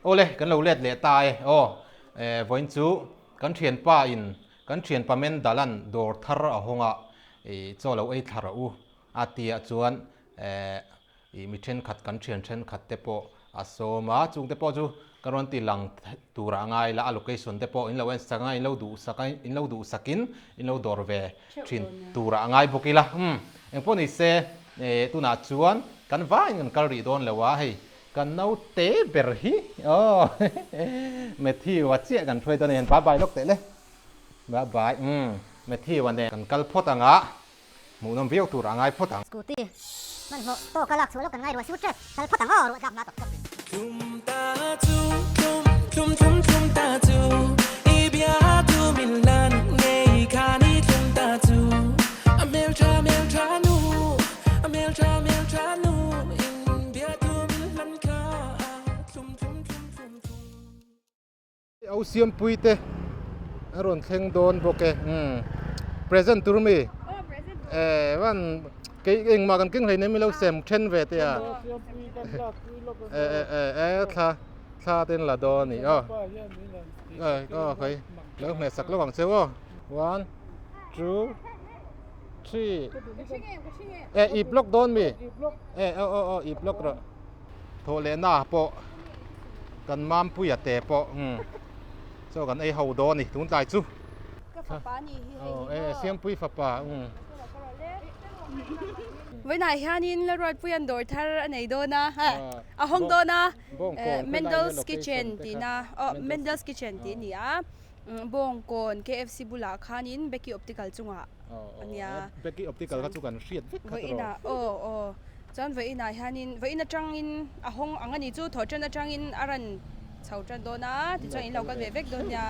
Awle kan lo let leh ta e aw vawiin chu kan thianpa in kan thianpa men dalan dawr thar a hawng a chaw lo ei thla rawh u a tia chuan Ih mi thenkhat kan thian thenkhat te pawh a sawm a, chung te pawh chu ka rawn ti lang turah a ngai la, a location te pawh in lo en sak anga in lo duh sak a, in lo duh sakin in lo dawr ve thin turah a ngai bawk ila. Umm engpawh ni se eh tunah chuan kan vaiin kan kal rih dawn lo a, hei kan naute ber hi aw Matthew-a chiah kan hruai dawn a ni, bye bye lawk teh le, bye bye umm Matthew-a nen kan kal phawt anga. Hmuhnawm viau tur a ngai phawt ang. Scooty hmanhmawh tawk a lak chhuah lawk kan ngai ruah sur tep kal phawt ang aw ruah tlak hma tawp tawp. Tlum ta chu tlum tlum tlum tlum ta chu i bia tu min lan ngei kha ni tlum ta chu a hmeltha hmeltha nu a hmeltha hmeltha nu in bia tu min hlan kha tlum tlum tlum tlum tlum. Au Siampui te a rawn thleng dawn bawk e umm present tur mi eh van kei engmah kan keng hleinem ilo sem then ve te a eh eh eh eh thla thla ten la dawn a ni aw eh aw khawi lo hmeh sak lawk ang che aw one two three eh i block dawn mi eh aw aw aw i block rawh. Thawh leh na pawh kan Mampuia te pawh umm chaw kan ei ho dawn a ni tun tlai chu. Ka fapa ni hi hei hi maw. Siampui fapa umm. Vawiinah hianin Lalruatpuia'n dawr thar a nei dawn a, a hawng dawn a, Mendel's Kitchen tihna aw Mendel's Kitchen tih a ni a, Bawngkawn KFC bulah khanin Becky Optical chungah a nia. Becky Optical kha chu kan hriat vek kha tawh. Vawiinah aw aw chuan vawiinah hianin vawiin atangin a hawng ang a ni chu thawh tan atangin a rawn chho tan dawn a tichuan in lo kal ve vek dawn nia.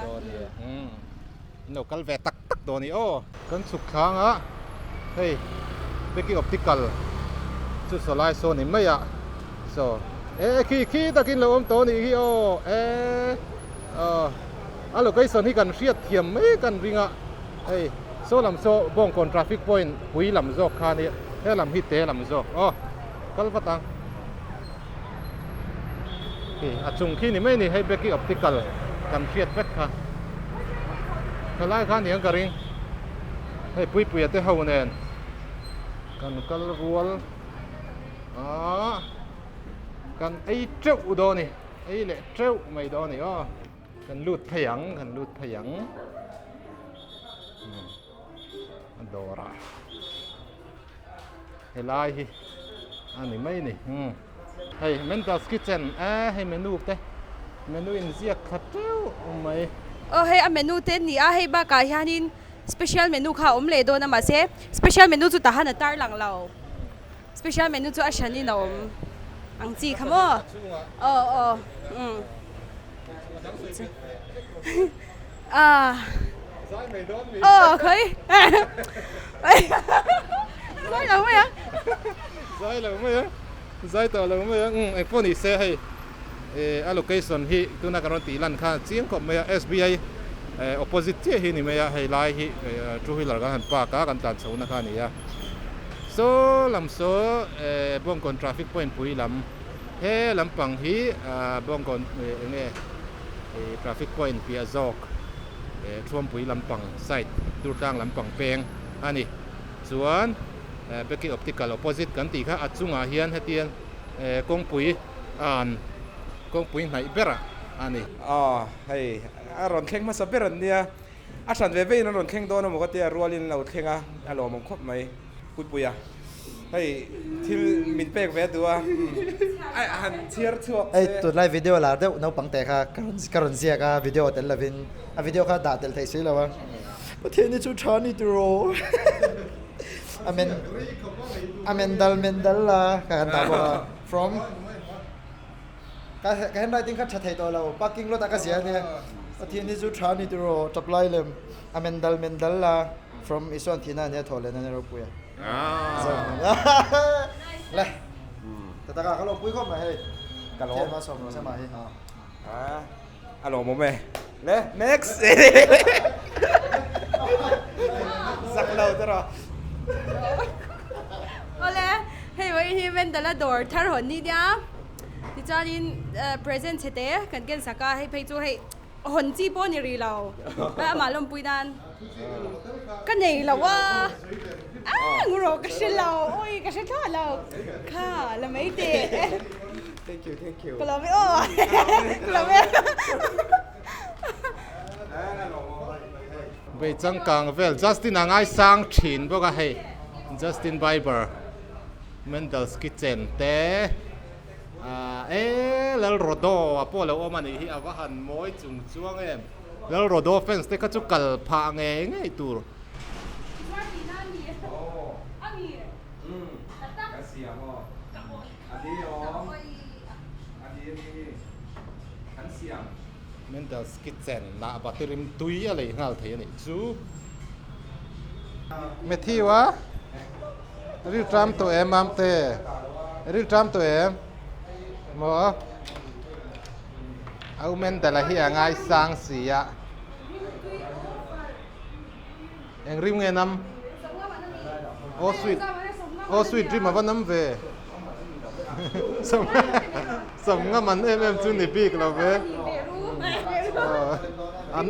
In lo kal ve tak tak dawn a ni aw. Kan chhuk thlang a hei Becky Optical chu saw lai sawn ni mai a saw e khi khi takin lo awm tawh a nih hi aw e aw. A location hi kan hriat thiam mai kan ring a, hei saw lam saw Bawngkawn traffic point pui lam zawk kha nia, he lam hi te lam zawk aw kal vat ang. Khi a chung khi ni mai ni hei Becky Optical kan hriat vek kha thalai kha aniang ka ring hei Puipuia te ho nen kan kal rual a kan ei teuh dawn a ni ei leh teuh mai dawn a ni aw. Kan lut phei ang, kan lut phei ang. A dawrah helai hi a ni mai a ni. Hei Mental's Kitchen e hei menu te menu inziak kha teuh mai. Aw hei a menu te an ni a, hei bakah hianin special menu kha a awm leh dawn a mahse special menu chu tahan a tarlang lo. Special menu chu a hranin a awm ang chi kha maw? Aw aw umm. Ah. Aw khawi. Zai lo mai a. Zai lo mai a. Zai tawh lo mai a. Umm engpawh ni se hei eh a location hi tuna kan rawn tih lan khan chiang khawp mai a SBI eh opposite chiah hi ni mai a hei lai hi two wheeler kan han park a kan tlan chhohna kha a ni a. Saw lam saw eh Bawngkawn traffic point pui lam he lampang hi ah Bawngkawn eh eng nge eh traffic point piah zawk eh Thuampui lampang side Durtlang lampang peng a ni chuan eh Becky Optical opposite kan tih kha a chungah hian hetiang eh kawngpui an kawngpui hnaih ber a ni. Aw hei a rawn thleng hmasa ber an nia. A hran ve vein an rawn thleng dawn a maw ka tia rualin an lo thleng a, a lawmawm khawp mai. Puipuia, hei thil min pek ve a duh a, a han chhiar chhuak Hei se. tunlai video lar deuh naupang te kha ka rawn ka rawn ziak a, video tel lovin a video kha dah tel theih si lo a. Pathian hi chu tha ni tiraw. Amen Amen dal men dal la ka han dah bawk a from Ka handwriting kha tha thei tawh lo, parking lot ah ka zia ania. Pathian hi chu tha a ni tiraw, tap lai lem a men dal men dal la from Isuan thihna ania thaw lehna ania ropui a. Le ta taka ka lawmpui khawp mai hei. Ka lawm. Thian ma sawm rawh se mah hi. A lawmawm e. Le next. Zak lo tiraw. Awle hei vawiin hi Mendala dawr thar hawn ni nia. Tichuanin present chhe te kan ken sak a, hei phei chu hei hawn chi pawh a ni rih lo, amah lawmpui nan ka nei lo a, ah ngawrawh ka hre lo, awi ka hre thlawh lo, kha la mai teh. Thank you, thank you. Ka lawm e aw, ka lawm e. Vei changkang vel Justin a ngaisang thin bawk a hei Justin Bieber. Mendel's Kitchen te ah e Lalrodo a pawh lo awm a nih hi a va han mawi chung chuang em Lalrodo fans te kha chu kal phah ngei ngei tur. Mendel's Kitchen lah batirim tui a lei nghal thei a nih chu. Matthew a. Ril tram tawh em Mamte? Ril tram tawh em? Maw? Au Mendel-a hi a ngaisang si a. Eng rim nge nam? Aw sweet. Aw sweet rim a va nam ve. Sawm ngam an em em chu ni bik lo ve. An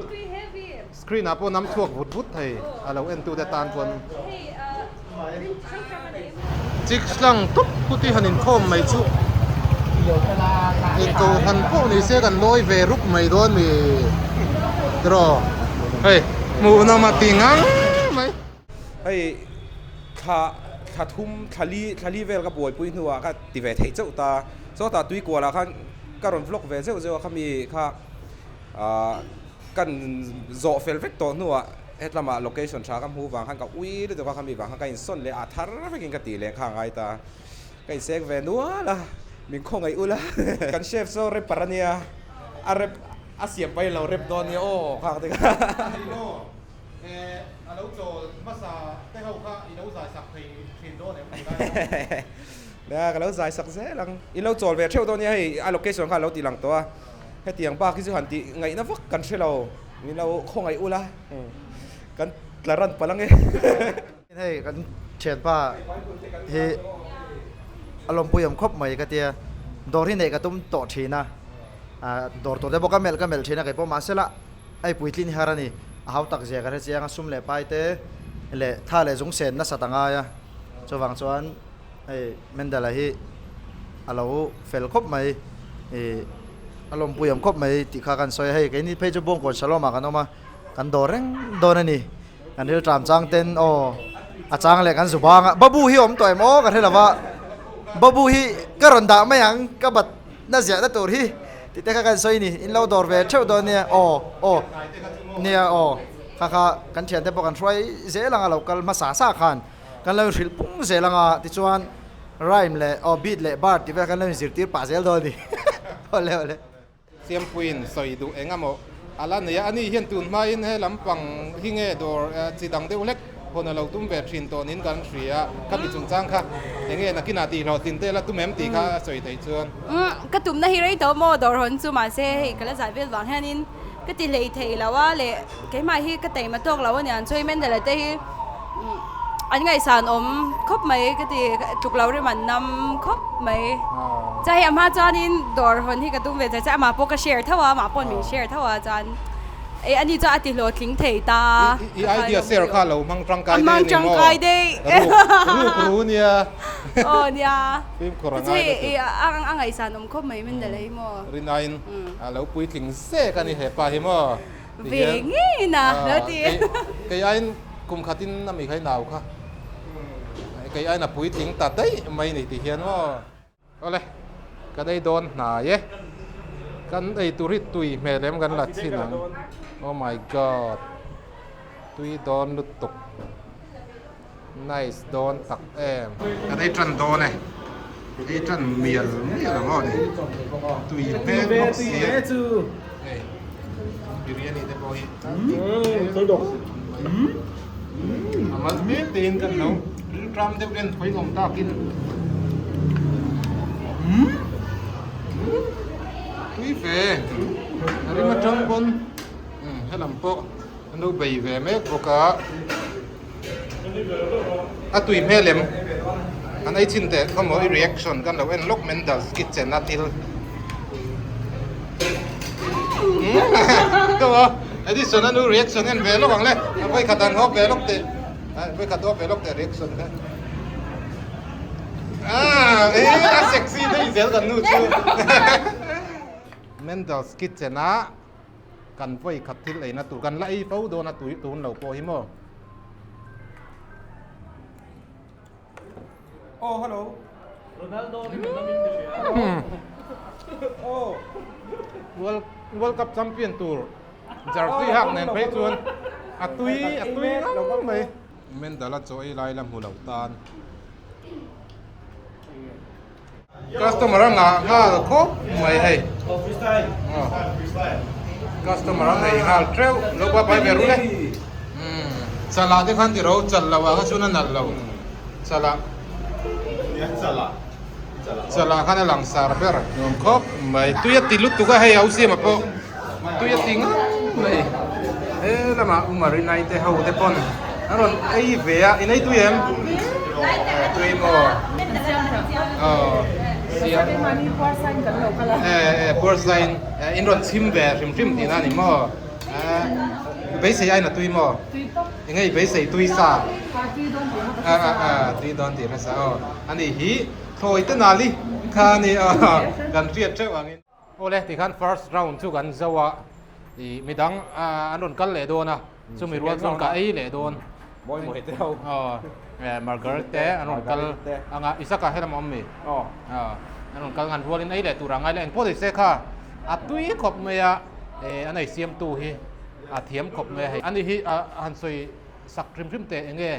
Screen ah pawh nam chhuak vut vut thei a lo en tute tan chuan chik hlang tup put i han inkhawm mai chu inko han pawh ni se kan lawi ve rup mai dawn mi tiraw hei hmuh nawm a ti ngang mai. Hei thla thla thum thla li thla li vel ka buaipui hnuah ka ti ve thei chauh ta sawtah tuikual ah khan ka rawn vlog ve zeuh zeuh a khami kha ahh Kan zawh fel vek tawh hnuah hetlama location tha ka hmu vang khan ka ui lutuk a, khami vang khan ka insawn leh a thar vekin ka tih leh kha a ngai ta. Ka insek ve nual a, min khawngaih ula. Kan chef chu rapper a nia, a rap a siam pahin lo rap dawn nia aw kha ka ti kha. A lo chawl hmasa te ho kha i lo zai sak thei thin dawn em tih lai a. Nia ka lo zai sak zel ang. I lo chawl ve theuh dawn nia hei a location kha a lo ti lang tawh a. Hetiang bak hi chu han tih ngaihna vak kan hre lo, min lo khawngaih ula kan tla ran palh ange. Hei kan thianpa hi a lawmpui awm khawp mai ka tia, dawr hi neih ka tum tawh thin a, dawr tur te pawh ka melh ka melh thin a kei pawh mahsela a i puitlin har a ni, a hau tak zia ka hre chiang a, sum leh pai te leh tha leh zung sen nasat a ngai a, chuvang chuan Hei Mendel-a hi a lo fel khawp mai ih a lawmpui awm khawp mai tih kha kan sawi a, hei keini phei chu Bawngkawn Shalom ah kan awm a, kan dawr reng dawn a ni, kan rilṭam chang ten aw a chang leh kan zu bang a, Babu hi awm tawh em aw ka hre lo va, Babu hi ka rawn dah mai ang ka bat na ziah na tur hi tih te kha kan sawi a ni, in lo dawr ve theuh dawn nia aw aw nia aw kha kha kan thiante pawh kan hruai zel ang a lo kal hmasa sa khan. Kan lo inhrilh pung zel anga tichuan rhyme leh aw beat leh bar tih vel kan lo inzirtir pah zel dawn a ni. Awle awle. Siampuiin sawi duh eng emaw a la nei a, ani hian tun hmain he lampang hi nge dawr chi dang deuh hlek hawn a lo tum ve thin tawh niin kan hria, khami chungchang kha eng nge nakinah tih hlawhtlin te la tum em tih kha a sawi theih chuan. Ka tumna hi rei tawh maw dawr hawn chu mahse hei ka la zai vel vang hianin Ka ti hlei thei lo a leh keimah hi ka taima tawk lo a niang chu hei Mendel-a te hi an ngaihsan awm khawp mai ka ti tluk lo rim an nam khawp mai chuan hei a hma chuanin dawr hawn hi ka tum ve char char amah pawh ka share tho a amah paw'n min share tho a chuan eh ani chuan a ti hlawhtling thei ta I idea share kha lo hmang tangkai daih a ni maw? A hmang tangkai daih ruk ru nia aw nia fimkhur a ngai lutuk a ngaihsan awm khawp mai Mendel-a hi maw? Rinain a lo puitling zek a ni he pa hi maw ti hian ve ngei na lo ti kei aiin kum khatin a mi kha i nau kha kei aiin a puitling ta daih mai ni ti hian maw awle kan ei dawn hnai e kan ei tur hi tui hmel em kan la chhin ang oh my god tui dawn lutuk Nice dawn tak em. Kan ei tan dawn e. Ei tan mial mial ang aw ni. Tui hmel bawk si e. Hei biryani te pawh hi a mal hmel tein kan lo rilṭam deuh en thawi awm takin tui ve a ring aṭang pawn helam pawh an lo bei ve mek bawk a. A tui hmel em? An ei chin teh kha maw i reaction kan lo en lawk Mendel's kitchen a thil Ka maw Edison a nu reaction en ve lawk ang le a vawi khat an hawp ve lawk teh vawi khat hawp ve lawk teh reaction kha ah e a sexy daih zel kan nu chu Mendel's kitchen a kan vawi khat thil eina tur kan la ei fo dawn a tui tun lo pawh hi maw. Oh hello. Ronaldo hi kan min ti hria. Oh. World World Cup champion tur jersey hak nen phei chuan a tui a tui ngam mai. Mendala chaw ei lai la hmu lo tan. Customer a ngah nghal khawp mai hei. Customer a nei nghal teuh lo pa pai ve ru le. Chalah te khan ti ro chal lo ah kha chuan a nalh lo. Chalah chalah khan a lang sar ber nuam khawp mai. Tui a ti lutuk a hei a usiama pawh tui a ti ngam mai. He lamah U Marinai te ho te pawn an rawn ei ve a, in ei tui em? Tui maw? Aw siam eh puar sign in rawn chhim ve hrim hrim tihna a ni maw? Beisei ain a tui maw? Eng nge i beisei tui sa? Tui dawn tih hmasa aw ani hi thlawi te nali kha a ni aw kan hriat theuh angin. Awle tikhan first round chu kan zo a ih midang an rawn kal leh dawn a chumi rual chuan ka ei leh dawn. Mawi mawi te ho. Aw Margaret te an rawn kal anga Isaka helam a awm mi? Aw. An rawn kal ngan rualin ei leh tur a ngai le engpawh ni se kha a tui khawp mai a an ei siamtu hi a thiam khawp mai a hei. Ani hi a han sawi sak hrim hrim teh enge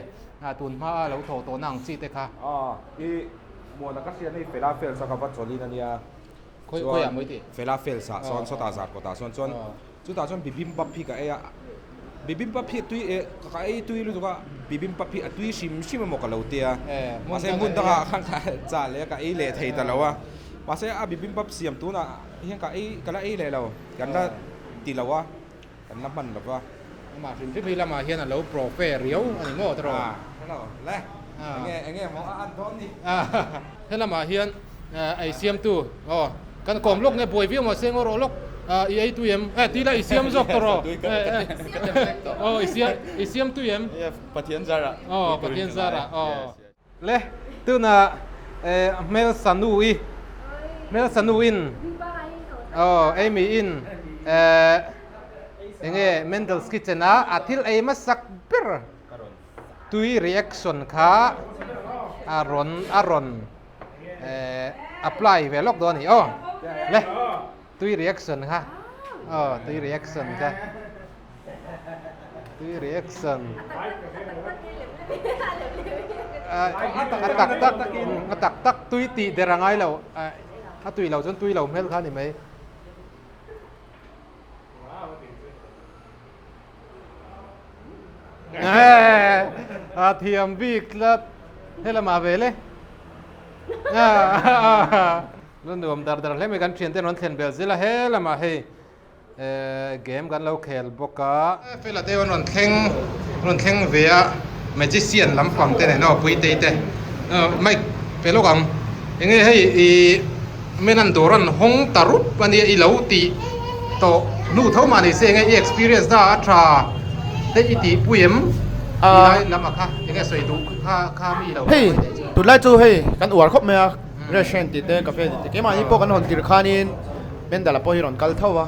tun hma a lo thawh tawhna ang chi te kha. Aw i muana ka hriat hei felafel chu ka va chawlhin a nia. Khawi ah mawi tih? Felafel sah sawn sawtah zar kawtah sawn chuan chutah chuan bibimbap hi ka ei a, bibimbap hi a tui eh ka ei tui lutuk a, bibimbap hi a tui hrim hrim emaw ka lo tia mahse hmun dangah khan ka chah leh a ka ei leh thei ta lo a, mahse a bibimbap siam tunah hian ka ei ka la ei leh lo kan la ti lo a kan la hman lo va. Amah hrim hrim hi lamah hian a lo profe riau a ni maw tawrh? A hello le enge enge maw a an dawn ni. He lamah hian ei siamtu aw kan kawm lawk nge buai viau mahse ngaw rawh lawk i ei tui em eh tila i siam zawk tawh rawh aw i siam i siam tui em Pathian zarah aw Pathian zarah aw le tuna hmel sanu i hmel sanu in aw Amy in enge Mendel's kitchen a a thil ei hmasak ber Tui reaction kha a rawn a rawn apply ve lawk dawn a ni aw le tui reaction kha aw tui reaction kha tui reaction a tak tak a tak tak tui tih der a ngai lo a tui lo chuan tui lo hmel kha a ni mai. A thiam bik tlat helamah ve le lo nuam dar dar hle mai kan thian te an rawn thlen bel zel a helamah hei game kan lo khel bawk a. Fela te an rawn thleng rawn thleng ve a magician lampang te nen aw puitei te mic pe lawk ang enge hei ih Men an dawr an hawng ta rup a nia i lo tih tawh hnu tho mah ni se enge i experience na a tha te i tih pui em tih lai lam a kha enge sawi duh kha kha mi lo Hei tunlai chu hei kan uar khawp mai a restaurant tih te cafe tih te keimahni pawh kan hawn tir khanin Mendala pawh hi rawn kal tho a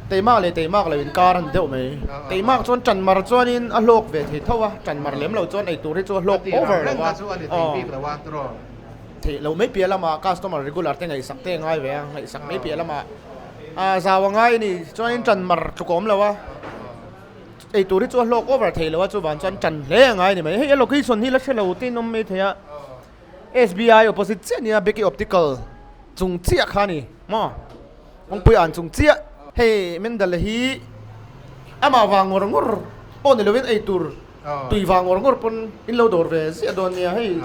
teimak leh teimak lo inkar a ni deuh mai teimak chuan tanmar chuanin a hlawk ve thei tho a tanmar lem lo chuan eitur hi chu a hlawk over lo a aw. Theih loh mai piah lamah customer regular te ngaihsak te a ngai ve a, ngaihsak mai piah lamah ah zau a ngai a ni. Chuanin ṭan mar tluk a awm lo a, ei tur hi chu a hlawk over thei lo a, chuvang chuan ṭan hle a ngai a ni mai. Hei a location hi la hre lo te in awm mai thei a, SBI opposite chiah a nia, Becky Optical chung chiah kha a ni maw, kawngpui an chung chiah. Hei Mendal hi amah vang ngawr ngawr pawh ni lovin ei tur Tui vang ngawr ngawr pawn in lo dawr ve ziah dawn nia hei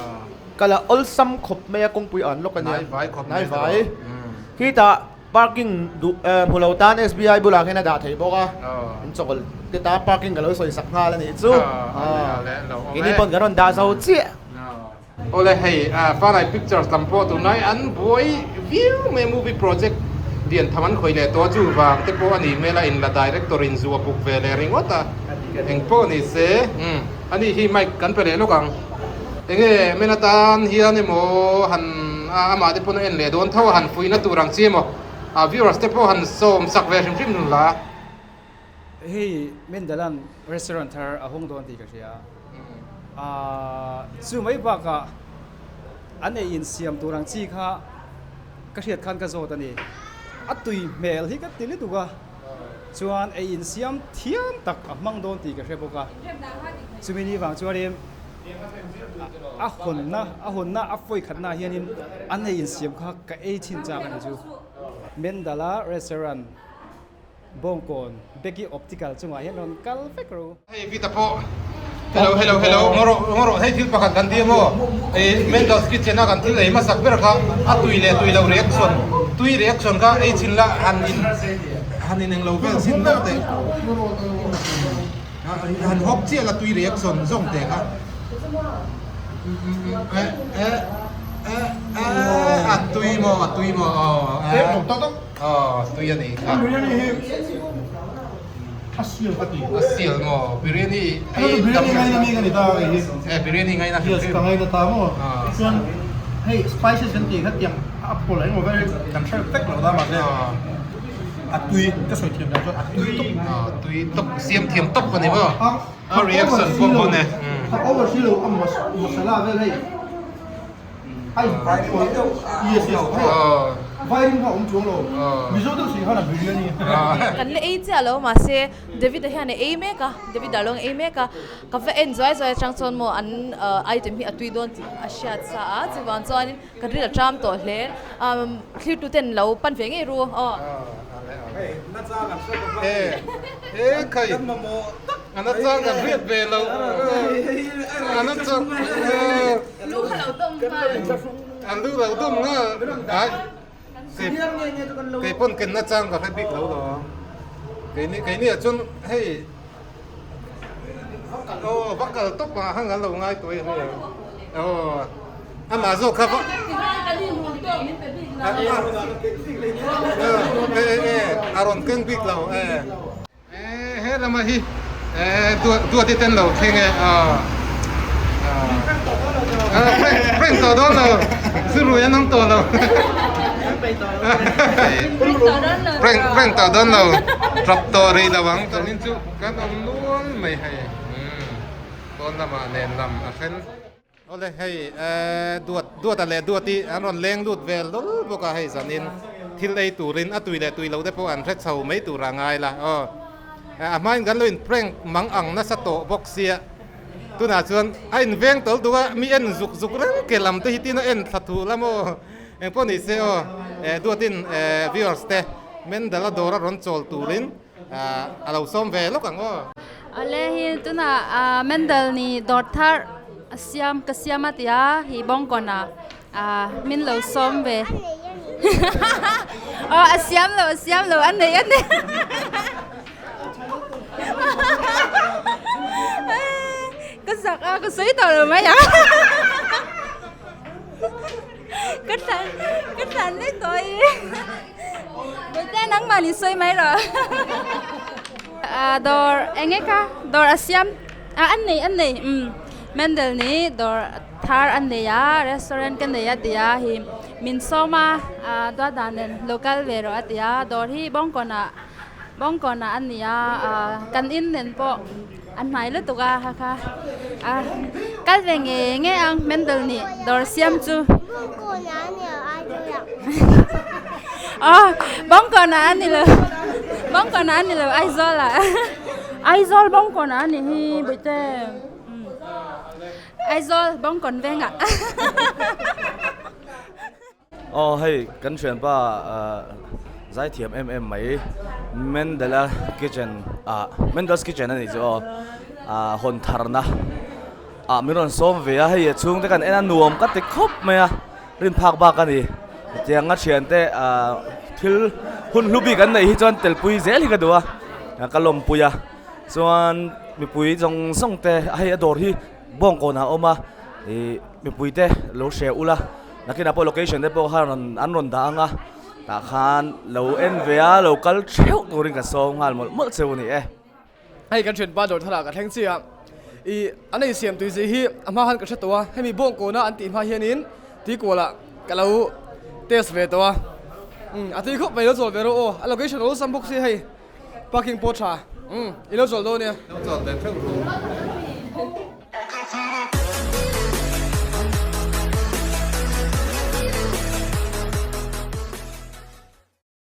ka la awlsam khawp mai a kawngpui an lawk a nia hnai vai khitah parking duh hmu lo tan SBI bulah khian a dah thei bawk a in chawkawlh te tan parking ka lo sawi sak nghal a nih chu keini pawn kan rawn dah zo chiah. Awle hei Fanai Pictures lam pawh tunlai an buai viau mai a movie project Lian tham an khawih leh tawh a chuvang te pawh a nih hmel a inla director in zu a buk ve leh ringawt a eng pawh ni se umm a nih hi mic kan pe leh lawk ang enge men atan hian emaw han amah te pawn a en leh dawn tho a han fuihna tur ang chi emaw a viewers te pawh han sawm sak ve hrim hrim la. Hei Mendalan restaurant thar a hawng dawn tih ka hria a, chu mai bakah an ei insiam tur ang chi kha ka hriat khan ka zawt a ni. A tui hmel hi ka ti lutuk a, chuan ei insiam thiam tak a hmang dawn tih ka hre bawk a, chumi ni vang chuanin a hawnna a hawnna a fawi khatnaah hianin an ei insiam kha ka ei chhin chak a ni chu. Mendala restaurant. Bawngkawn Becky Optical chungah hian rawn kal vek ro. Hei Vita pawh Hello hello hello ngaw rawh ngaw rawh hei thil pakhat kan ti emaw ei Mendel's kitchen a kan thil ei hmasak ber kha a tui leh tui lo reaction tui reaction kha ei chhin la han in han in englo vel chhin ber teh han hawk chiah la tui reaction zawng teh kha eh eh eh eh a tui maw a tui maw aw eh. Aw tui a nih kha. Biryani hi a sial ka ti. A sial maw? Biryani ei biryani ngaina mi ka ni ta kei hi. Eh biryani ngaina hrim hrim. Yes ka ngaina ta maw. Chuan hei spices kan tih kha tiang a pawlh engemaw vel hi kan hre vek lo ta mahse a tui ka sawi thiam dan chuan a tui tawp. Aw tui tawp siam thiam tawp a ni maw? A reaction pawh pawn e. A over si lo a masala vel hei. Kan la ei chiah lo mahse David-a hian a ei mek a, David-a lawng a ei mek a, ka va en zuai zuai atang chuan maw an item hi a tui dawn tih a hriat sa a, chuvang chuanin ka ril a ṭam tawh hle, thlirtu ten lo pan ve ngei ru aw. Lu kha lo dawm nghal. An lu lo dawm nghal. Ai. Kei pawn ken na chang ka hre bik lo lo. Kei ni kei ni ah chuan hei aw va kal tawp ah hang an lo ngai tuai a hei. Aw amah zawk kha va e e a rawn keng bik lo e. He lama hi duat i ten lo thleng e prank tawh dawn lo zu rui an awm tawh lo prank prank tawh dawn lo tap tawh rih lo ang chuanin chu kan awm nual mai hei pawn lamah nen lam a then. Awle hei duat duata leh duati an rawn leng lut vel dawl bawk a hei zanin thil ei turin a tui leh tui lo te pawh an hre chho mai tur a ngai la aw a hmain kan lo in prank mang ang nasa tawh bawk sia tunah chuan a in veng tawl duh a mi en zuk zuk reng ke lam te hi tin a en thla thu la maw engpawh ni se aw duatin viewers te Mendal a dawr a rawn chawl turin A lo sawm ve lawk ang aw. Awle hi tunah Mendel ni dawr thar a siam ka siam a tia hi Bawngkawn ah min lo sawm ve aw a siam lo a siam lo a nei a nei ka zak a ka sawi tawh lo mai ang ka thlan ka thlan lek tawh i. Bawihte nangmah ni sawi mai rawh. Dawr eng nge kha dawr a siam ah an nei an nei umm Mendel ni dawr thar an nei a restaurant ka nei a ti a hi min sawm a duat dan nen lo kal ve rawh a ti a dawr hi Bawngkawn ah Bawngkawn ah an ni a kan in nen pawh a hnai lutuk a kha kha a kal ve ngei ngei ang Mendel nih dawr siam chu aw Bawngkawn ah a ni lo Bawngkawn ah a ni lo Aizawl ah Aizawl Bawngkawn ah a ni hi Bawihte Aizawl Bawngkawn vengah. Aw hei kan thianpa zaithiam em em mai Mendela kitchen ah Mendel's kitchen a nih chu aw ah hawn tharna ah min rawn sawm ve a hei a chhungte kan en a nuam ka ti khawp mai a rin phak bak a ni tianga thiante ah thil hun hlu bik an neih hi chuan telpui zel hi ka duh a ka lawmpui a chuan mipui zawng zawng te hei a dawr hi Bawngkawn ah a awm a ih mipui te lo hre ula nakinah pawh location te pawh kha rawn an rawn dah ang a. Tah khan lo en ve a, lo kal theuh turin ka sawm nghal mawlh mawlh cheu a ni e. Hei kan thianpa dawr tharah ka thleng chiah a, ih an ei siam tui zih hi a hma khan ka hre tawh a, hemi bawng kawna an tih hma hianin tuikualah ka lo test ve tawh a, umm a tui khawp mai lo chawl ve rawh aw, a location awlsam bawk si hei parking pawh tha, umm i lo chawl dawn nia. Lo chawl ve theuh ru.